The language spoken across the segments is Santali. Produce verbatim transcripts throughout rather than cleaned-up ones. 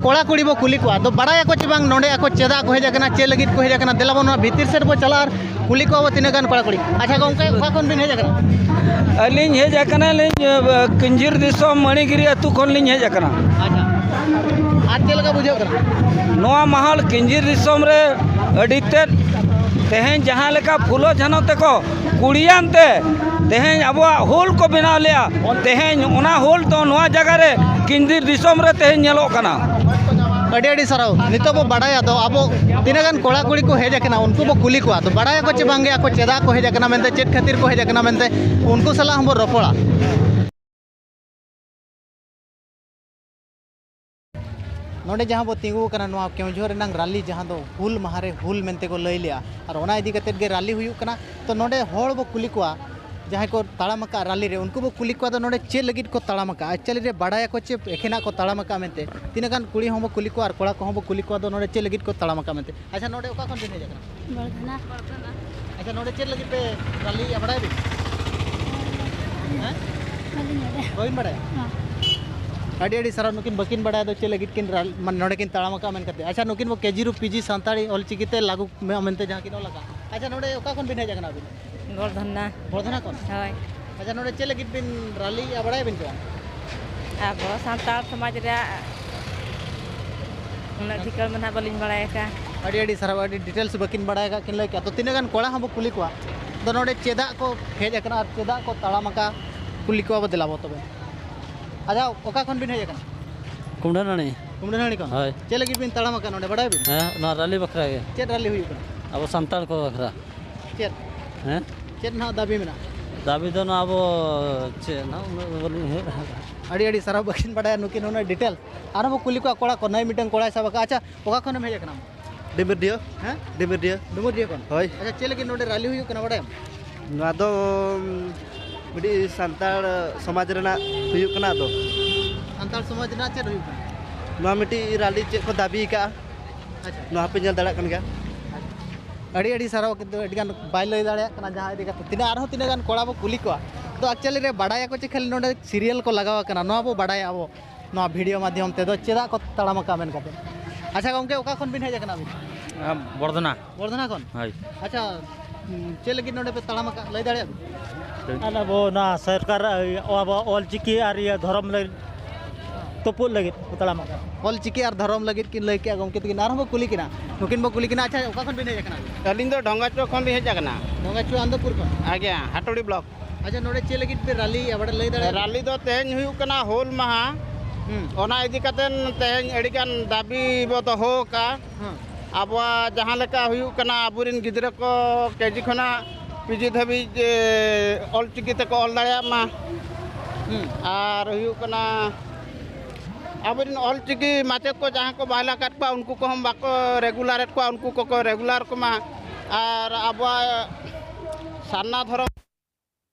ᱠᱚᱲᱟ ᱠᱩᱲᱤ ᱵᱚ ᱠᱩᱞᱤ ᱠᱚᱣᱟ, ᱟᱫᱚ ᱵᱟᱲᱟᱭᱟᱠᱚ ᱪᱮ ᱵᱟᱝ ᱱᱚᱰᱮ ᱟᱠᱚ ᱪᱮᱫᱟᱜ ᱠᱚ ᱦᱮᱡ ᱟᱠᱟᱱᱟ, ᱪᱮᱫ ᱞᱟᱹᱜᱤᱫ ᱠᱚ ᱦᱮᱡ ᱟᱠᱟᱱᱟ? ᱫᱮᱞᱟ ᱵᱚᱱ ᱱᱚᱣᱟ ᱵᱷᱤᱛᱤᱨ ᱥᱮᱫ ᱵᱚ ᱪᱟᱞᱟᱜᱼᱟ ᱟᱨ ᱠᱩᱞᱤ ᱠᱚᱣᱟ ᱵᱚ ᱛᱤᱱᱟᱹᱜ ᱜᱟᱱ ᱠᱚᱲᱟ ᱠᱩᱲᱤ᱾ ᱟᱪᱪᱷᱟ ᱜᱚᱢᱠᱮ, ᱚᱠᱟ ᱠᱷᱚᱱ ᱵᱤᱱ ᱦᱮᱡ ᱟᱠᱟᱱᱟ? ᱟᱹᱞᱤᱧ ᱦᱮᱡ ᱟᱠᱟᱱᱟᱞᱤᱧ, ᱟᱹ, ᱠᱤᱧᱡᱤᱨ ᱫᱤᱥᱚᱢ ᱢᱟᱹᱱᱤᱜᱤᱨᱤ ᱟᱹᱛᱩ ᱠᱷᱚᱱ ᱞᱤᱧ ᱦᱮᱡ ᱟᱠᱟᱱᱟ᱾ ᱟᱪᱪᱷᱟ, ᱟᱨ ᱪᱮᱫ ᱞᱮᱠᱟ ᱵᱩᱡᱷᱟᱹᱜ ᱠᱟᱱᱟ? ᱱᱚᱣᱟ ᱢᱟᱦᱚᱞ ᱠᱤᱧᱡᱤᱨ ᱫᱤᱥᱚᱢ ᱨᱮ ᱟᱹᱰᱤ ᱛᱮᱫ ᱛᱮᱦᱮᱧ ᱡᱟᱦᱟᱸ ᱞᱮᱠᱟ ᱯᱷᱩᱞᱳ ᱡᱷᱟᱱᱚ ᱛᱮᱠᱚ ᱠᱩᱲᱤᱭᱟᱱ ᱛᱮ ᱛᱮᱦᱮᱧ ᱟᱵᱚᱣᱟᱜ ᱦᱩᱞ ᱠᱚ ᱵᱮᱱᱟᱣ ᱞᱮᱜᱼᱟ, ᱛᱮᱦᱮᱧ ᱚᱱᱟ ᱦᱩᱞ ᱫᱚ ᱱᱚᱣᱟ ᱡᱟᱭᱜᱟ ᱨᱮ ᱠᱤᱧᱡᱤᱨ ᱫᱤᱥᱚᱢ ᱨᱮ ᱛᱮᱦᱮᱧ ᱧᱮᱞᱚᱜ ᱠᱟᱱᱟ᱾ ᱟᱹᱰᱤ ᱟᱹᱰᱤ ᱥᱟᱨᱦᱟᱣ᱾ ᱱᱤᱛᱚᱜ ᱵᱚ ᱵᱟᱲᱟᱭᱟ, ᱟᱫᱚ ᱟᱵᱚ ᱛᱤᱱᱟᱹᱜ ᱜᱟᱱ ᱠᱚᱲᱟ ᱠᱩᱲᱤ ᱠᱚ ᱦᱮᱡ ᱟᱠᱟᱱᱟ, ᱩᱱᱠᱩ ᱵᱚ ᱠᱩᱞᱤ ᱠᱚᱣᱟ, ᱟᱫᱚ ᱵᱟᱲᱟᱭᱟᱠᱚ ᱪᱮ ᱵᱟᱝᱜᱮ ᱟᱠᱚ ᱪᱮᱫᱟᱜ ᱠᱚ ᱦᱮᱡ ᱟᱠᱟᱱᱟ ᱢᱮᱱᱛᱮ, ᱪᱮᱫ ᱠᱷᱟᱹᱛᱤᱨ ᱠᱚ ᱦᱮᱡ ᱟᱠᱟᱱᱟ ᱢᱮᱱᱛᱮ, ᱩᱱᱠᱩ ᱥᱟᱞᱟᱜ ᱦᱚᱸᱵᱚ ᱨᱚᱯᱚᱲᱟ᱾ ᱱᱚᱰᱮ ᱡᱟᱦᱟᱸ ᱵᱚ ᱛᱤᱸᱜᱩ ᱟᱠᱟᱱᱟ, ᱱᱚᱣᱟ ᱠᱮᱣᱡᱷᱚᱨ ᱨᱮᱱᱟᱝ ᱨᱟᱞᱤ, ᱡᱟᱦᱟᱸ ᱫᱚ ᱦᱩᱞ ᱢᱟᱦᱟ ᱨᱮ ᱦᱩᱞ ᱢᱮᱱᱛᱮ ᱠᱚ ᱞᱟᱹᱭ ᱞᱮᱜᱼᱟ, ᱟᱨ ᱚᱱᱟ ᱤᱫᱤ ᱠᱟᱛᱮᱫ ᱜᱮ ᱨᱟᱞᱤ ᱦᱩᱭᱩᱜ ᱠᱟᱱᱟ᱾ ᱛᱚ ᱱᱚᱰᱮ ᱦᱚᱲ ᱵᱚ ᱠᱩᱞᱤ ᱠᱚᱣᱟ, ᱡᱟᱦᱟᱸᱭ ᱠᱚ ᱛᱟᱲᱟᱢ ᱟᱠᱟᱫ ᱨᱟᱞᱤ ᱨᱮ, ᱩᱱᱠᱩ ᱵᱚ ᱠᱩᱞᱤ ᱠᱚᱣᱟ, ᱫᱚ ᱱᱚᱰᱮ ᱪᱮᱫ ᱞᱟᱹᱜᱤᱫ ᱠᱚ ᱛᱟᱲᱟᱢ ᱟᱠᱟᱫᱼᱟ? ᱮᱠᱪᱩᱭᱮᱞᱤ ᱨᱮ ᱵᱟᱲᱟᱭᱟᱠᱚ ᱪᱮ ᱮᱠᱷᱮᱱᱟᱜ ᱠᱚ ᱛᱟᱲᱟᱢ ᱟᱠᱟᱫᱼᱟ ᱢᱮᱱᱛᱮ? ᱛᱤᱱᱟᱹᱜ ᱜᱟᱱ ᱠᱩᱲᱤ ᱦᱚᱸᱵᱚ ᱠᱩᱞᱤ ᱠᱚᱣᱟ ᱟᱨ ᱠᱚᱲᱟ ᱠᱚᱦᱚᱸ ᱵᱚ ᱠᱩᱞᱤ ᱠᱚᱣᱟ, ᱫᱚ ᱱᱚᱰᱮ ᱪᱮᱫ ᱞᱟᱹᱜᱤᱫ ᱠᱚ ᱛᱟᱲᱟᱢ ᱟᱠᱟᱫᱼᱟ ᱢᱮᱱᱛᱮ? ᱟᱪᱪᱷᱟ, ᱱᱚᱰᱮ ᱚᱠᱟ ᱠᱷᱚᱱ ᱵᱤᱱ ᱦᱮᱡ ᱟᱠᱟᱱᱟ? ᱵᱚᱨᱫᱷᱚᱱᱟ᱾ ᱟᱪᱪᱷᱟ, ᱱᱚᱰᱮ ᱪᱮᱫ ᱞᱟᱹᱜᱤᱫ ᱯᱮ ᱨᱟᱞᱤᱭᱮᱫᱼᱟ, ᱵᱟᱲᱟᱭᱟᱵᱤᱱ? ᱦᱮᱸ? ᱵᱟᱹᱞᱤᱧ ᱵᱟᱲᱟᱭᱟ᱾ ᱵᱟᱹᱵᱤᱱ ᱵᱟᱲᱟᱭᱟ? ᱦᱮᱸ᱾ ᱟᱹᱰᱤ ᱟᱹᱰᱤ ᱥᱟᱨᱦᱟᱣ, ᱱᱩᱠᱤᱱ ᱵᱟᱹᱠᱤᱱ ᱵᱟᱲᱟᱭᱟ ᱫᱚ ᱪᱮᱫ ᱞᱟᱹᱜᱤᱫ ᱠᱤᱱ ᱨᱟᱞ-, ᱢᱟᱱᱮ ᱱᱚᱰᱮ ᱠᱤᱱ ᱛᱟᱲᱟᱢ ᱟᱠᱟᱫᱼᱟ ᱢᱮᱱ ᱠᱟᱛᱮ᱾ ᱟᱪᱪᱷᱟ, ᱱᱩᱠᱤᱱ ᱵᱚ ᱠᱮᱡᱤ ᱨᱩ ᱯᱤᱡᱤ ᱥᱟᱱᱛᱟᱲᱤ ᱚᱞ ᱪᱤᱠᱤ ᱛᱮ ᱞᱟᱹᱜᱩ ᱢᱮ ᱢᱮᱱᱛᱮ ᱡᱟᱦᱟᱸ ᱠᱤᱱ ᱚᱞ ᱟᱠᱟᱫᱼᱟ᱾ ᱟᱪᱪᱷᱟ, ᱱᱚᱰᱮ ᱚᱠᱟ ᱠᱷᱚᱱ ᱵᱤᱱ ᱦᱮᱡ ᱟᱠᱟᱱᱟ ᱟᱹᱵᱤᱱ? ᱵᱚᱨᱫᱷᱚᱱᱟ᱾ ᱵᱚᱨᱫᱷᱚᱱᱟ ᱠᱷᱚᱱ? ᱦᱳᱭ᱾ ᱟᱪᱪᱷᱟ, ᱱᱚᱰᱮ ᱪᱮᱫ ᱞᱟᱹᱜᱤᱫ ᱵᱤᱱ ᱨᱟᱞᱤᱭᱮᱫᱼᱟ, ᱵᱟᱲᱟᱭᱟᱵᱤᱱ ᱪᱮ ᱵᱟᱝ? ᱟᱵᱚ ᱥᱟᱱᱛᱟᱲ ᱥᱚᱢᱟᱡᱽ ᱨᱮᱭᱟᱜ ᱩᱱᱟᱹᱜ ᱴᱷᱤᱠᱟᱹ ᱢᱟ ᱱᱟᱦᱟᱜ ᱵᱟᱹᱞᱤᱧ ᱵᱟᱲᱟᱭ ᱟᱠᱟᱫᱼᱟ᱾ ᱟᱹᱰᱤ ᱟᱹᱰᱤ ᱥᱟᱨᱦᱟᱣ, ᱟᱹᱰᱤ ᱰᱤᱴᱮᱞᱥ ᱵᱟᱹᱠᱤᱱ ᱵᱟᱲᱟᱭ ᱟᱠᱟᱫ ᱠᱤᱱ ᱞᱟᱹᱭ ᱠᱮᱫᱼᱟ᱾ ᱛᱚ ᱛᱤᱱᱟᱹᱜ ᱜᱟᱱ ᱠᱚᱲᱟ ᱦᱚᱸᱵᱚ ᱠᱩᱞᱤ ᱠᱚᱣᱟ, ᱟᱫᱚ ᱱᱚᱰᱮ ᱪᱮᱫᱟᱜ ᱠᱚ ᱦᱮᱡ ᱟᱠᱟᱱᱟ ᱟᱨ ᱪᱮᱫᱟᱜ ᱠᱚ ᱛᱟᱲᱟᱢ ᱟᱠᱟᱫᱼᱟ, ᱠᱩᱞᱤ ᱠᱚᱣᱟ ᱵᱚ, ᱫᱮᱞᱟ ᱵᱚ ᱛᱚᱵᱮ᱾ ᱟᱪᱪᱷᱟ, ᱚᱠᱟ ᱠᱷᱚᱱ ᱵᱤᱱ ᱦᱮᱡ ᱟᱠᱟᱱᱟ? ᱠᱩᱢᱰᱷᱟᱹᱱᱟᱹᱲᱤ᱾ ᱠᱩᱢᱰᱷᱟᱹᱱᱟᱹᱲᱤ ᱠᱷᱚᱱ? ᱦᱳᱭ᱾ ᱪᱮᱫ ᱞᱟᱹᱜᱤᱫ ᱵᱤᱱ ᱛᱟᱲᱟᱢ ᱟᱠᱟᱫᱼᱟ ᱱᱚᱰᱮ, ᱵᱟᱲᱟᱭᱟᱵᱤᱱ? ᱦᱮᱸ, ᱱᱚᱣᱟ ᱨᱟᱞᱤ ᱵᱟᱠᱷᱨᱟ ᱜᱮ᱾ ᱪᱮᱫ ᱨᱟᱞᱤ ᱦᱩᱭᱩᱜ ᱠᱟᱱᱟ? ᱟᱵᱚ ᱥᱟᱱᱛᱟᱲ ᱠᱚ ᱵᱟᱠᱷᱨᱟ᱾ ᱪᱮᱫ? ᱦᱮᱸ? ᱪᱮᱫ ᱱᱟᱦᱟᱜ ᱫᱟᱹᱵᱤ ᱢᱮᱱᱟᱜᱼᱟ? ᱫᱟᱹᱵᱤ ᱫᱚ ᱱᱚᱣᱟ ᱟᱵᱚ ᱪᱮᱫ ᱱᱟᱦᱟᱜ ᱩᱱᱟᱹᱜ ᱫᱚ ᱵᱟᱹᱞᱤᱧ ᱩᱭᱦᱟᱹᱨ ᱫᱟ᱾ ᱟᱹᱰᱤ ᱟᱹᱰᱤ ᱥᱟᱨᱦᱟᱣ, ᱵᱟᱹᱠᱤᱱ ᱵᱟᱰᱟᱭᱟ ᱱᱩᱠᱤᱱ ᱩᱱᱟᱹᱜ ᱰᱤᱴᱮᱞ᱾ ᱟᱨᱦᱚᱸ ᱵᱚ ᱠᱩᱞᱤ ᱠᱚᱣᱟ ᱠᱚᱲᱟ ᱠᱚ, ᱱᱟᱹᱭ ᱢᱤᱫᱴᱟᱝ ᱠᱚᱲᱟᱭ ᱥᱟᱵ ᱟᱠᱟᱫᱼᱟ᱾ ᱟᱪᱪᱷᱟ, ᱚᱠᱟ ᱠᱷᱚᱱᱮᱢ ᱦᱮᱡ ᱟᱠᱟᱱᱟ? ᱰᱤᱢᱤᱨᱰᱤᱭᱟᱹ᱾ ᱦᱮᱸ? ᱰᱤᱢᱤᱨᱰᱤᱭᱟᱹ᱾ ᱰᱩᱢᱩᱨᱰᱤᱭᱟᱹ ᱠᱷᱚᱱ? ᱦᱳᱭ᱾ ᱟᱪᱪᱷᱟ, ᱪᱮᱫ ᱞᱟᱹᱜᱤᱫ ᱱᱚᱰᱮ ᱨᱟᱞᱤ ᱦᱩᱭᱩᱜ ᱠᱟᱱᱟ ᱵᱟᱰᱟᱭᱟᱢ? ᱱᱚᱣᱟ ᱫᱚ, ᱩᱢ, ᱢᱤᱫᱴᱤᱡ ᱥᱟᱱᱛᱟᱲ ᱥᱚᱢᱟᱡᱽ ᱨᱮᱱᱟᱜ ᱦᱩᱭᱩᱜ ᱠᱟᱱᱟ ᱟᱫᱚ᱾ ᱥᱟᱱᱛᱟᱲ ᱥᱚᱢᱟᱡᱽ ᱨᱮᱱᱟᱜ ᱪᱮᱫ ᱦᱩᱭᱩᱜ ᱠᱟᱱᱟ? ᱱᱚᱣᱟ ᱢᱤᱫᱴᱤᱡ ᱨᱟᱞᱤ ᱪᱮᱫ ᱠᱚ ᱫᱟᱹᱵᱤ ᱟᱠᱟᱫᱼᱟ, ᱟᱪᱪᱷᱟ᱾ ᱱᱚᱣᱟ ᱦᱚᱸᱯᱮ ᱧᱮᱞ ᱫᱟᱲᱮᱭᱟᱜ ᱠᱟᱱ ᱜᱮᱭᱟ᱾ ᱟᱹᱰᱤ ᱟᱹᱰᱤ ᱥᱟᱨᱦᱟᱣ, ᱠᱤᱱᱛᱩ ᱟᱹᱰᱤ ᱜᱟᱱ ᱵᱟᱭ ᱞᱟᱹᱭ ᱫᱟᱲᱮᱭᱟᱜ ᱠᱟᱱᱟ ᱡᱟᱦᱟᱸ ᱤᱫᱤ ᱠᱟᱛᱮ᱾ ᱛᱤᱱᱟᱹᱜ ᱟᱨᱦᱚᱸ ᱛᱤᱱᱟᱹᱜ ᱜᱟᱱ ᱠᱚᱲᱟ ᱵᱚ ᱠᱩᱞᱤ ᱠᱚᱣᱟ, ᱛᱚ ᱮᱠᱪᱩᱭᱮᱞᱤ ᱨᱮ ᱵᱟᱰᱟᱭᱟᱠᱚ ᱪᱮ ᱠᱷᱟᱹᱞᱤ ᱱᱚᱰᱮ ᱥᱤᱨᱤᱭᱟᱞ ᱠᱚ ᱞᱟᱜᱟᱣ ᱟᱠᱟᱱᱟ, ᱱᱚᱣᱟ ᱵᱚ ᱵᱟᱰᱟᱭᱟ ᱟᱵᱚ᱾ ᱱᱚᱣᱟ ᱵᱷᱤᱰᱤᱭᱳ ᱢᱟᱫᱽᱫᱷᱚᱢ ᱛᱮᱫᱚ ᱪᱮᱫᱟᱜ ᱠᱚ ᱛᱟᱲᱟᱢ ᱟᱠᱟᱫ ᱢᱮᱱ ᱠᱟᱛᱮ᱾ ᱟᱪᱪᱷᱟ ᱜᱚᱢᱠᱮ, ᱚᱠᱟ ᱠᱷᱚᱱ ᱵᱤᱱ ᱦᱮᱡ ᱟᱠᱟᱱᱟ ᱟᱹᱵᱤᱱ? ᱟᱢ, ᱵᱚᱨᱫᱷᱚᱱᱟ᱾ ᱵᱚᱨᱫᱷᱚᱱᱟ ᱠᱷᱚᱱ? ᱦᱳᱭ᱾ ᱟᱪᱪᱷᱟ, ᱩᱸ, ᱪᱮᱫ ᱞᱟᱹᱜᱤᱫ ᱱᱚᱰᱮ ᱯᱮ ᱛᱟᱲᱟᱢ ᱟᱠᱟᱫ, ᱞᱟᱹᱭ ᱫᱟᱲᱮᱭᱟᱜ ᱵᱤᱱ? ᱟᱨ ᱟᱵᱚ ᱱᱚᱣᱟ ᱥᱚᱨᱠᱟᱨ, ᱟᱵᱚ ᱚᱞ ᱪᱤᱠᱤ ᱟᱨ ᱤᱭᱟᱹ ᱫᱷᱚᱨᱚᱢ ᱞᱟᱹᱜᱤᱫ ᱛᱩᱯᱩᱫ ᱞᱟᱹᱜᱤᱫ ᱠᱚ ᱛᱟᱲᱟᱢ ᱟᱠᱟᱫ᱾ ᱚᱞ ᱪᱤᱠᱤ ᱟᱨ ᱫᱷᱚᱨᱚᱢ ᱞᱟᱹᱜᱤᱫ ᱠᱤᱱ ᱞᱟᱹᱭ ᱠᱮᱜᱼᱟ ᱜᱚᱢᱠᱮ ᱛᱟᱹᱠᱤᱱ, ᱟᱨᱦᱚᱸ ᱵᱚ ᱠᱩᱞᱤ ᱠᱤᱱᱟ, ᱱᱩᱠᱤᱱ ᱵᱚ ᱠᱩᱞᱤ ᱠᱤᱱᱟ᱾ ᱟᱪᱪᱷᱟ, ᱚᱠᱟ ᱠᱷᱚᱱ ᱵᱤᱱ ᱦᱮᱡ ᱟᱠᱟᱱᱟ? ᱟᱹᱞᱤᱧ ᱫᱚ ᱰᱷᱚᱸᱜᱟᱪᱩᱣᱟᱹ ᱠᱷᱚᱱ ᱞᱤᱧ ᱦᱮᱡ ᱟᱠᱟᱱᱟ᱾ ᱰᱷᱚᱸᱜᱟᱪᱩᱣᱟᱹ ᱟᱱᱫᱚᱯᱩᱨ ᱠᱷᱚᱱ? ᱟᱜᱮ, ᱦᱟᱴᱩᱲᱤ ᱵᱞᱚᱠ᱾ ᱟᱪᱪᱷᱟ, ᱱᱚᱰᱮ ᱪᱮᱫ ᱞᱟᱹᱜᱤᱫ ᱯᱮ ᱨᱟᱞᱤ ᱮᱫᱟ, ᱵᱟᱲᱟᱭ ᱞᱟᱹᱭ ᱫᱟᱲᱮᱭᱟᱜᱼᱟ? ᱨᱟᱞᱤ ᱫᱚ ᱛᱮᱦᱮᱧ ᱦᱩᱭᱩᱜ ᱠᱟᱱᱟ ᱦᱩᱞ ᱢᱟᱦᱟ᱾ ᱦᱩᱸ᱾ ᱚᱱᱟ ᱤᱫᱤ ᱠᱟᱛᱮ ᱛᱮᱦᱮᱧ ᱟᱹᱰᱤᱜᱟᱱ ᱫᱟᱹᱵᱤ ᱵᱚ ᱫᱚᱦᱚ ᱟᱠᱟᱫᱼᱟ᱾ ᱦᱮᱸ᱾ ᱟᱵᱚᱣᱟᱜ ᱡᱟᱦᱟᱸ ᱞᱮᱠᱟ ᱦᱩᱭᱩᱜ ᱠᱟᱱᱟ, ᱟᱵᱚᱨᱮᱱ ᱜᱤᱫᱽᱨᱟᱹ ᱠᱚ ᱠᱮᱡᱤ ᱠᱷᱚᱱᱟᱜ ᱯᱤᱡᱤ ᱫᱷᱟᱹᱵᱤᱡ, ᱮ, ᱚᱞ ᱪᱤᱠᱤ ᱛᱮᱠᱚ ᱚᱞ ᱫᱟᱲᱮᱭᱟᱜ ᱢᱟ᱾ ᱦᱩᱸ᱾ ᱟᱨ ᱦᱩᱭᱩᱜ ᱠᱟᱱᱟ, ᱟᱵᱚᱨᱮᱱ ᱚᱞ ᱪᱤᱠᱤ ᱢᱟᱪᱮᱫ ᱠᱚ ᱡᱟᱦᱟᱸ ᱠᱚ ᱵᱟᱦᱟᱞ ᱟᱠᱟᱫ ᱠᱚᱣᱟ, ᱩᱱᱠᱩ ᱠᱚᱦᱚᱸ ᱵᱟᱠᱚ ᱨᱮᱜᱩᱞᱟᱨᱮᱫ ᱠᱚᱣᱟ, ᱩᱱᱠᱩ ᱠᱚᱠᱚ ᱨᱮᱜᱩᱞᱟᱨ ᱠᱚᱢᱟ᱾ ᱟᱨ ᱟᱵᱚᱣᱟᱜ ᱥᱟᱨᱱᱟ ᱫᱷᱚᱨᱚᱢ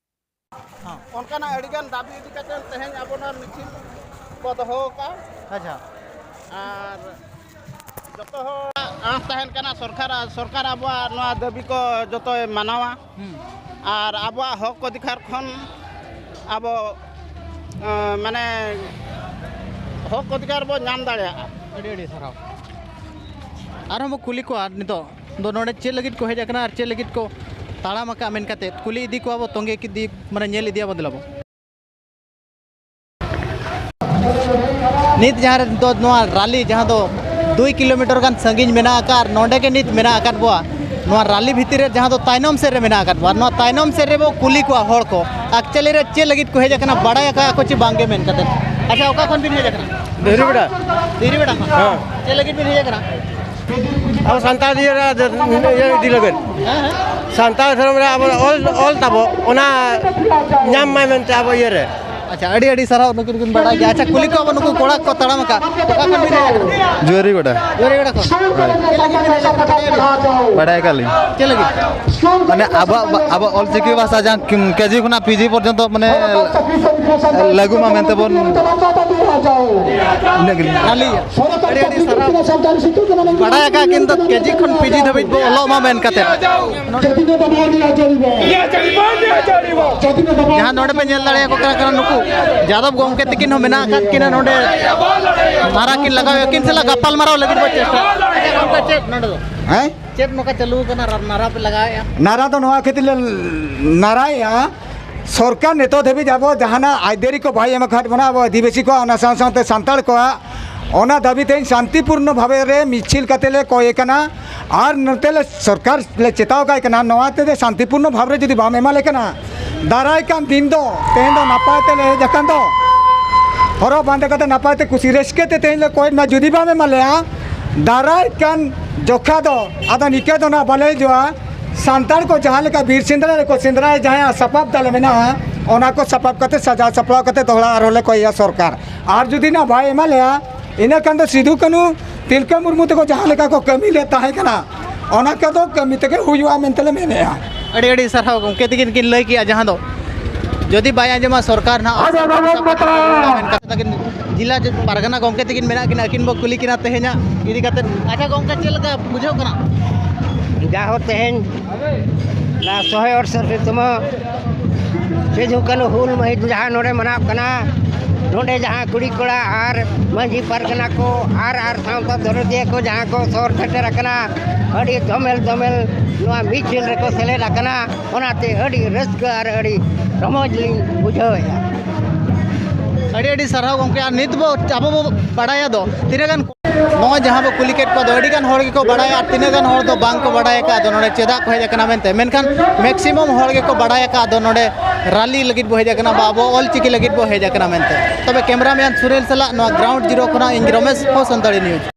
ᱦᱚᱸ᱾ ᱚᱱᱠᱟᱱᱟᱜ ᱟᱹᱰᱤᱜᱟᱱ ᱫᱟᱹᱵᱤ ᱤᱫᱤ ᱠᱟᱛᱮ ᱛᱮᱦᱮᱧ ᱟᱵᱚ ᱱᱚᱣᱟ ᱢᱤᱪᱷᱤᱞ ᱠᱚ ᱫᱚᱦᱚ ᱟᱠᱟᱫᱼᱟ᱾ ᱟᱪᱪᱷᱟ᱾ ᱟᱨ ᱡᱚᱛᱚ ᱦᱚᱲᱟᱜ ᱟᱸᱥ ᱛᱟᱦᱮᱱ ᱠᱟᱱᱟ ᱥᱚᱨᱠᱟᱨ, ᱥᱚᱨᱠᱟᱨ ᱟᱵᱚᱣᱟᱜ ᱱᱚᱣᱟ ᱫᱟᱹᱵᱤ ᱠᱚ ᱡᱚᱛᱚᱭ ᱢᱟᱱᱟᱣᱟ᱾ ᱦᱩᱸ᱾ ᱟᱨ ᱟᱵᱚᱣᱟᱜ ᱦᱚᱠ ᱚᱫᱷᱤᱠᱟᱨ ᱠᱷᱚᱱ ᱟᱵᱚ, ᱮᱸ, ᱢᱟᱱᱮ ᱦᱚᱠ ᱚᱫᱷᱤᱠᱟᱨ ᱵᱚ ᱧᱟᱢ ᱫᱟᱲᱮᱭᱟᱜᱼᱟ᱾ ᱟᱹᱰᱤ ᱟᱹᱰᱤ ᱥᱟᱨᱦᱟᱣ᱾ ᱟᱨᱦᱚᱸ ᱵᱚ ᱠᱩᱞᱤ ᱠᱚᱣᱟ ᱱᱤᱛᱚᱜ ᱫᱚ ᱱᱚᱰᱮ ᱪᱮᱫ ᱞᱟᱹᱜᱤᱫ ᱠᱚ ᱦᱮᱡ ᱟᱠᱟᱱᱟ ᱟᱨ ᱪᱮᱫ ᱞᱟᱹᱜᱤᱫ ᱠᱚ ᱛᱟᱲᱟᱢ ᱟᱠᱟᱫ ᱢᱮᱱ ᱠᱟᱛᱮ ᱠᱩᱞᱤ ᱤᱫᱤ ᱠᱚᱣᱟ ᱵᱚ, ᱛᱚᱸᱜᱮ ᱤᱫᱤ, ᱢᱟᱱᱮ ᱧᱮᱞ ᱤᱫᱤᱭᱟ ᱵᱚ, ᱫᱮᱞᱟ ᱵᱚ᱾ ᱱᱤᱛ ᱡᱟᱦᱟᱸ ᱨᱮ ᱫᱚ ᱱᱚᱣᱟ ᱨᱟᱞᱤ, ᱡᱟᱦᱟᱸ ᱫᱚ ᱫᱩᱭ ᱠᱤᱞᱳᱢᱤᱴᱟᱨ ᱜᱟᱱ ᱥᱟᱺᱜᱤᱧ ᱢᱮᱱᱟᱜ ᱟᱠᱟᱫ, ᱟᱨ ᱱᱚᱰᱮ ᱜᱮ ᱱᱤᱛ ᱢᱮᱱᱟᱜ ᱟᱠᱟᱫ ᱵᱚᱣᱟ᱾ ᱱᱚᱣᱟ ᱨᱟᱞᱤ ᱵᱷᱤᱛᱤᱨ ᱨᱮ ᱡᱟᱦᱟᱸ ᱫᱚ ᱛᱟᱭᱱᱚᱢ ᱥᱮᱫ ᱨᱮ ᱢᱮᱱᱟᱜ ᱟᱠᱟᱫ ᱵᱚᱣᱟ, ᱱᱚᱣᱟ ᱛᱟᱭᱱᱚᱢ ᱥᱮᱫ ᱨᱮᱵᱚ ᱠᱩᱞᱤ ᱠᱚᱣᱟ ᱦᱚᱲ ᱠᱚ, actually ᱨᱮ ᱪᱮᱫ ᱞᱟᱹᱜᱤᱫ ᱠᱚ ᱦᱮᱡ ᱟᱠᱟᱱᱟ, ᱵᱟᱲᱟᱭ ᱟᱠᱟᱫ ᱠᱚ ᱪᱮ ᱵᱟᱝ ᱜᱮ ᱢᱮᱱ ᱠᱟᱛᱮ᱾ ᱟᱪᱪᱷᱟ, ᱚᱠᱟ ᱠᱷᱚᱱ ᱵᱤᱱ ᱦᱮᱡ ᱟᱠᱟᱱᱟ? ᱫᱷᱤᱨᱤ ᱵᱮᱲᱟ᱾ ᱫᱷᱤᱨᱤ ᱵᱮᱲᱟ ᱠᱷᱚᱱ? ᱦᱮᱸ᱾ ᱪᱮᱫ ᱞᱟᱹᱜᱤᱫ ᱵᱤᱱ ᱦᱮᱡ ᱟᱠᱟᱱᱟ? ᱟᱵᱚ ᱥᱟᱱᱛᱟᱲ ᱤᱭᱟᱹ ᱨᱮ ᱤᱭᱟᱹ ᱤᱫᱤ ᱞᱟᱹᱜᱤᱫ᱾ ᱦᱮᱸ, ᱦᱮᱸ᱾ ᱥᱟᱱᱛᱟᱲ ᱫᱷᱚᱨᱚᱢ ᱨᱮ ᱟᱵᱚ ᱚᱞ, ᱚᱞ ᱛᱟᱵᱚ, ᱚᱱᱟ ᱧᱟᱢ ᱢᱟᱭ ᱢᱮᱱᱛᱮ ᱟᱵᱚ ᱤᱭᱟᱹ ᱨᱮ᱾ ᱟᱪᱪᱷᱟ, ᱟᱹᱰᱤ ᱟᱹᱰᱤ ᱥᱟᱨᱦᱟᱣ, ᱱᱩᱠᱤᱱ ᱠᱤᱱ ᱵᱟᱲᱟᱭ ᱜᱮᱭᱟ᱾ ᱟᱪᱪᱷᱟ, ᱠᱩᱞᱤ ᱠᱚᱣᱟ ᱵᱚᱱ ᱱᱩᱠᱩ ᱠᱚᱲᱟ ᱠᱚ ᱛᱟᱲᱟᱢ ᱟᱠᱟᱫ, ᱚᱠᱟ ᱠᱷᱚᱱ ᱵᱤᱱ ᱦᱮᱡ ᱟᱠᱟᱱᱟ? ᱡᱩᱣᱟᱹᱨᱤ ᱜᱚᱰᱟ᱾ ᱡᱩᱣᱟᱹᱨᱤ ᱜᱚᱰᱟ ᱠᱷᱚᱱ? ᱦᱳᱭ᱾ ᱪᱮᱫ ᱞᱟᱹᱜᱤᱫ ᱵᱤᱱ ᱦᱮᱡ ᱟᱠᱟᱱᱟ? ᱵᱟᱲᱟᱭ ᱟᱠᱟᱫ ᱞᱤᱧ᱾ ᱪᱮᱫ ᱞᱟᱹᱜᱤᱫ? ᱢᱟᱱᱮ ᱟᱵᱚᱣᱟᱜ, ᱟᱵᱚᱣᱟᱜ ᱚᱞ ᱪᱤᱠᱤ ᱵᱷᱟᱥᱟ ᱡᱟᱦᱟᱸ ᱠᱮᱡᱤ ᱠᱷᱚᱱᱟᱜ ᱯᱤᱡᱤ ᱯᱚᱨᱡᱚᱱᱛᱚ ᱢᱟᱱᱮ ᱞᱟᱹᱜᱩ ᱢᱟ ᱢᱮᱱᱛᱮ ᱵᱚᱱ, ᱤᱱᱟᱹ ᱜᱮᱞᱤᱧ᱾ ᱟᱹᱰᱤ ᱟᱹᱰᱤ ᱥᱟᱨᱦᱟᱣ᱾ ᱵᱟᱲᱟᱭ ᱟᱠᱟᱫ ᱠᱤᱱ ᱫᱚ ᱠᱮᱡᱤ ᱠᱷᱚᱱ ᱯᱤᱡᱤ ᱫᱷᱟᱹᱵᱤᱡ ᱵᱚ ᱚᱞᱚᱜ ᱢᱟ ᱢᱮᱱ ᱠᱟᱛᱮ᱾ ᱡᱟᱦᱟᱸ ᱱᱚᱰᱮ ᱯᱮ ᱧᱮᱞ ᱫᱟᱲᱮᱭᱟᱠᱚ ᱠᱟᱱᱟ, ᱠᱟᱱᱟ ᱱᱩᱠᱩ ᱡᱟᱫᱚᱵ ᱜᱚᱢᱠᱮ ᱛᱟᱹᱠᱤᱱ ᱦᱚᱸ ᱢᱮᱱᱟᱜ ᱟᱠᱟᱫ ᱠᱤᱱᱟ ᱱᱚᱰᱮ᱾ ᱱᱟᱨᱟ ᱠᱤᱱ ᱞᱟᱜᱟᱣᱮᱫᱼᱟ, ᱟᱹᱠᱤᱱ ᱥᱟᱞᱟᱜ ᱜᱟᱯᱟᱞ ᱢᱟᱨᱟᱣ ᱞᱟᱹᱜᱤᱫ ᱵᱚ ᱪᱮᱥᱴᱟᱭᱟ᱾ ᱟᱪᱪᱷᱟ ᱜᱚᱢᱠᱮ, ᱪᱮᱫ ᱱᱚᱰᱮ ᱫᱚ? ᱦᱮᱸ? ᱪᱮᱫ ᱱᱚᱝᱠᱟ ᱪᱟᱹᱞᱩ ᱟᱠᱟᱱᱟ, ᱱᱟᱨᱟ ᱯᱮ ᱞᱟᱜᱟᱣᱮᱫᱼᱟ? ᱱᱟᱨᱟ ᱫᱚ ᱱᱚᱣᱟ ᱠᱷᱟᱹᱛᱤᱨ ᱞᱮ ᱱᱟᱨᱟᱭᱮᱫᱼᱟ, ᱥᱚᱨᱠᱟᱨ ᱱᱤᱛᱚᱜ ᱫᱷᱟᱹᱵᱤᱡ ᱟᱵᱚ ᱡᱟᱦᱟᱱᱟᱜ ᱟᱹᱭᱫᱟᱹᱨᱤ ᱠᱚ ᱵᱟᱭ ᱮᱢ ᱟᱠᱟᱫ ᱵᱚᱱᱟ, ᱟᱵᱚ ᱟᱹᱫᱤᱵᱟᱹᱥᱤ ᱠᱚᱣᱟᱜ, ᱚᱱᱟ ᱥᱟᱶ ᱥᱟᱶᱛᱮ ᱥᱟᱱᱛᱟᱲ ᱠᱚᱣᱟᱜ᱾ ᱚᱱᱟ ᱫᱟᱹᱵᱤ ᱛᱮᱦᱮᱧ ᱥᱟᱱᱛᱤᱯᱩᱨᱱᱚ ᱵᱷᱟᱵᱮ ᱨᱮ ᱢᱤᱪᱷᱤᱞ ᱠᱟᱛᱮ ᱞᱮ ᱠᱚᱭᱮ ᱠᱟᱱᱟ᱾ ᱟᱨ ᱱᱚᱛᱮ ᱞᱮ ᱥᱚᱨᱠᱟᱨ ᱞᱮ ᱪᱮᱛᱟᱣ ᱠᱟᱭ ᱠᱟᱱᱟ, ᱱᱚᱣᱟ ᱛᱮ ᱡᱮ ᱥᱟᱱᱛᱤᱯᱩᱨᱱᱚ ᱵᱷᱟᱵᱽ ᱨᱮ ᱡᱩᱫᱤ ᱵᱟᱢ ᱮᱢᱟ ᱞᱮ ᱠᱟᱱᱟ, ᱫᱟᱨᱟᱭ ᱠᱟᱱ ᱫᱤᱱ ᱫᱚ, ᱛᱮᱦᱮᱧ ᱫᱚ ᱱᱟᱯᱟᱭ ᱛᱮᱞᱮ ᱦᱮᱡ ᱟᱠᱟᱱ ᱫᱚ, ᱦᱚᱨᱚᱜ ᱵᱟᱸᱫᱮ ᱠᱟᱛᱮ ᱱᱟᱯᱟᱭ ᱛᱮ ᱠᱩᱥᱤ ᱨᱟᱹᱥᱠᱟᱹ ᱛᱮ ᱛᱮᱦᱮᱧ ᱞᱮ ᱠᱚᱭᱮᱫ ᱢᱟ, ᱡᱩᱫᱤ ᱵᱟᱢ ᱮᱢᱟ ᱞᱮᱭᱟ, ᱫᱟᱨᱟᱭ ᱠᱟᱱ ᱡᱚᱠᱷᱟ ᱫᱚ ᱟᱫᱚ ᱱᱤᱠᱟᱹ ᱫᱚ ᱱᱟᱜ ᱵᱟᱞᱮ ᱦᱤᱡᱩᱜᱼᱟ᱾ ᱥᱟᱱᱛᱟᱲ ᱠᱚ ᱡᱟᱦᱟᱸ ᱞᱮᱠᱟ ᱵᱤᱨ ᱥᱮᱸᱫᱽᱨᱟ ᱨᱮᱠᱚ ᱥᱮᱸᱫᱽᱨᱟᱭᱟ, ᱡᱟᱦᱟᱸᱭᱟᱜ ᱥᱟᱯᱟᱵ ᱛᱟᱞᱮ ᱢᱮᱱᱟᱜᱼᱟ, ᱚᱱᱟ ᱠᱚ ᱥᱟᱯᱟᱵ ᱠᱟᱛᱮ ᱥᱟᱡᱟᱣ ᱥᱟᱯᱲᱟᱣ ᱠᱟᱛᱮ ᱫᱚᱦᱲᱟ ᱟᱨᱦᱚᱸ ᱞᱮ ᱠᱚᱭᱮᱭᱟ ᱥᱚᱨᱠᱟᱨ᱾ ᱟᱨ ᱡᱩᱫᱤ ᱱᱟᱜ ᱵᱟᱭ ᱮᱢᱟ ᱞᱮᱭᱟ, ᱤᱱᱟᱹ ᱠᱷᱟᱱ ᱫᱚ ᱥᱤᱫᱩ ᱠᱟᱹᱱᱦᱩ ᱛᱤᱞᱠᱟᱹ ᱢᱩᱨᱢᱩ ᱛᱟᱠᱚ ᱡᱟᱦᱟᱸ ᱞᱮᱠᱟ ᱠᱚ ᱠᱟᱹᱢᱤ ᱞᱮᱫ ᱛᱟᱦᱮᱸ ᱠᱟᱱᱟ, ᱚᱱᱟ ᱠᱚᱫᱚ ᱠᱟᱹᱢᱤ ᱛᱮᱜᱮ ᱦᱩᱭᱩᱜᱼᱟ ᱢᱮᱱᱛᱮ ᱞᱮ ᱢᱮᱱᱮᱫᱼᱟ᱾ ᱟᱹᱰᱤ ᱟᱹᱰᱤ ᱥᱟᱨᱦᱟᱣ ᱜᱚᱢᱠᱮ ᱛᱟᱹᱠᱤᱱ ᱠᱤᱱ ᱞᱟᱹᱭ ᱠᱮᱜᱼᱟ, ᱡᱟᱦᱟᱸ ᱫᱚ ᱡᱩᱫᱤ ᱵᱟᱭ ᱟᱸᱡᱚᱢᱟ ᱥᱚᱨᱠᱟᱨ ᱱᱟᱦᱟᱜ ᱟᱡ ᱟᱵᱚ ᱵᱚᱱ ᱢᱮᱛᱟᱭᱟ᱾ ᱢᱮᱱ ᱠᱟᱛᱷᱟ ᱛᱟᱹᱠᱤᱱ ᱡᱮᱞᱟ ᱯᱟᱨᱜᱟᱱᱟ ᱜᱚᱢᱠᱮ ᱛᱟᱹᱠᱤᱱ ᱢᱮᱱᱟᱜ ᱠᱤᱱᱟ, ᱟᱹᱠᱤᱱ ᱵᱚ ᱠᱩᱞᱤ ᱠᱤᱱᱟ ᱛᱮᱦᱮᱧᱟᱜ ᱤᱫᱤ ᱠᱟᱛᱮᱫ᱾ ᱟᱪᱪᱷᱟ ᱜᱚᱢᱠᱮ, ᱪᱮᱫ ᱞᱮᱠᱟ ᱵᱩᱡᱷᱟᱹᱣ ᱠᱟᱱᱟ? ᱡᱟᱦᱳ ᱛᱮᱦᱮᱧ ᱱᱚᱣᱟ ᱥᱚᱦᱮ ᱟᱴᱥᱚᱴᱤ ᱛᱚᱢᱚ ᱥᱤᱫᱷᱩ ᱠᱟᱹᱱᱦᱩ ᱦᱩᱞ ᱢᱟᱹᱦᱤᱛ ᱡᱟᱦᱟᱸ ᱱᱚᱰᱮ ᱢᱟᱱᱟᱣ ᱠᱟᱱᱟ, ᱱᱚᱰᱮ ᱡᱟᱦᱟᱸ ᱠᱩᱲᱤ ᱠᱚᱲᱟ ᱟᱨ ᱢᱟᱹᱡᱷᱤ ᱯᱟᱨᱜᱟᱱᱟ ᱠᱚ ᱟᱨ, ᱟᱨ ᱥᱟᱶᱛᱟ ᱫᱚᱨᱚᱫᱤᱭᱟᱹ ᱠᱚ ᱡᱟᱦᱟᱸ ᱠᱚ ᱥᱚᱦᱚᱨ ᱥᱮᱴᱮᱨ ᱟᱠᱟᱱᱟ, ᱟᱹᱰᱤ ᱫᱚᱢᱮᱞ ᱫᱚᱢᱮᱞ ᱱᱚᱣᱟ ᱢᱤᱪᱷᱤᱞ ᱨᱮᱠᱚ ᱥᱮᱞᱮᱫ ᱟᱠᱟᱱᱟ᱾ ᱚᱱᱟᱛᱮ ᱟᱹᱰᱤ ᱨᱟᱹᱥᱠᱟᱹ ᱟᱨ ᱟᱹᱰᱤ ᱨᱚᱢᱚᱡᱽ ᱞᱤᱧ ᱵᱩᱡᱷᱟᱹᱣᱮᱫᱼᱟ᱾ ᱟᱹᱰᱤ ᱟᱹᱰᱤ ᱥᱟᱨᱦᱟᱣ ᱜᱚᱢᱠᱮ᱾ ᱟᱨ ᱱᱤᱛ ᱵᱚ, ᱟᱵᱚ ᱵᱚ ᱵᱟᱲᱟᱭᱟ ᱫᱚ ᱛᱤᱱᱟᱹᱜ ᱜᱟᱱ, ᱱᱚᱜᱼᱚᱭ ᱡᱟᱦᱟᱸ ᱵᱚ ᱠᱩᱞᱤ ᱠᱮᱫ ᱠᱚᱣᱟ ᱫᱚ, ᱟᱹᱰᱤ ᱜᱟᱱ ᱦᱚᱲ ᱜᱮᱠᱚ ᱵᱟᱲᱟᱭᱟ ᱟᱨ ᱛᱤᱱᱟᱹᱜ ᱜᱟᱱ ᱦᱚᱲ ᱫᱚ ᱵᱟᱝ ᱠᱚ ᱵᱟᱲᱟᱭ ᱟᱠᱟᱫ ᱫᱚ ᱱᱚᱰᱮ ᱪᱮᱫᱟᱜ ᱠᱚ ᱦᱮᱡ ᱟᱠᱟᱱᱟ ᱢᱮᱱᱛᱮ, ᱢᱮᱱᱠᱷᱟᱱ maximum ᱦᱚᱲ ᱜᱮᱠᱚ ᱵᱟᱲᱟᱭ ᱟᱠᱟᱫ ᱫᱚ ᱱᱚᱰᱮ ᱨᱟᱞᱤ ᱞᱟᱹᱜᱤᱫ ᱵᱚ ᱦᱮᱡ ᱟᱠᱟᱱᱟ, ᱵᱟ ᱟᱵᱚ ᱚᱞ ᱪᱤᱠᱤ ᱞᱟᱹᱜᱤᱫ ᱵᱚ ᱦᱮᱡ ᱟᱠᱟᱱᱟ ᱢᱮᱱᱛᱮ᱾ ᱛᱚᱵᱮ cameraman ᱥᱩᱱᱤᱞ ᱥᱟᱞᱟᱜ ᱱᱚᱣᱟ ground zero ᱠᱷᱚᱱᱟᱜ ᱤᱧ ᱨᱚᱢᱮᱥ ᱦᱚᱸ ᱥᱟᱱᱛᱟᱲᱤ news᱾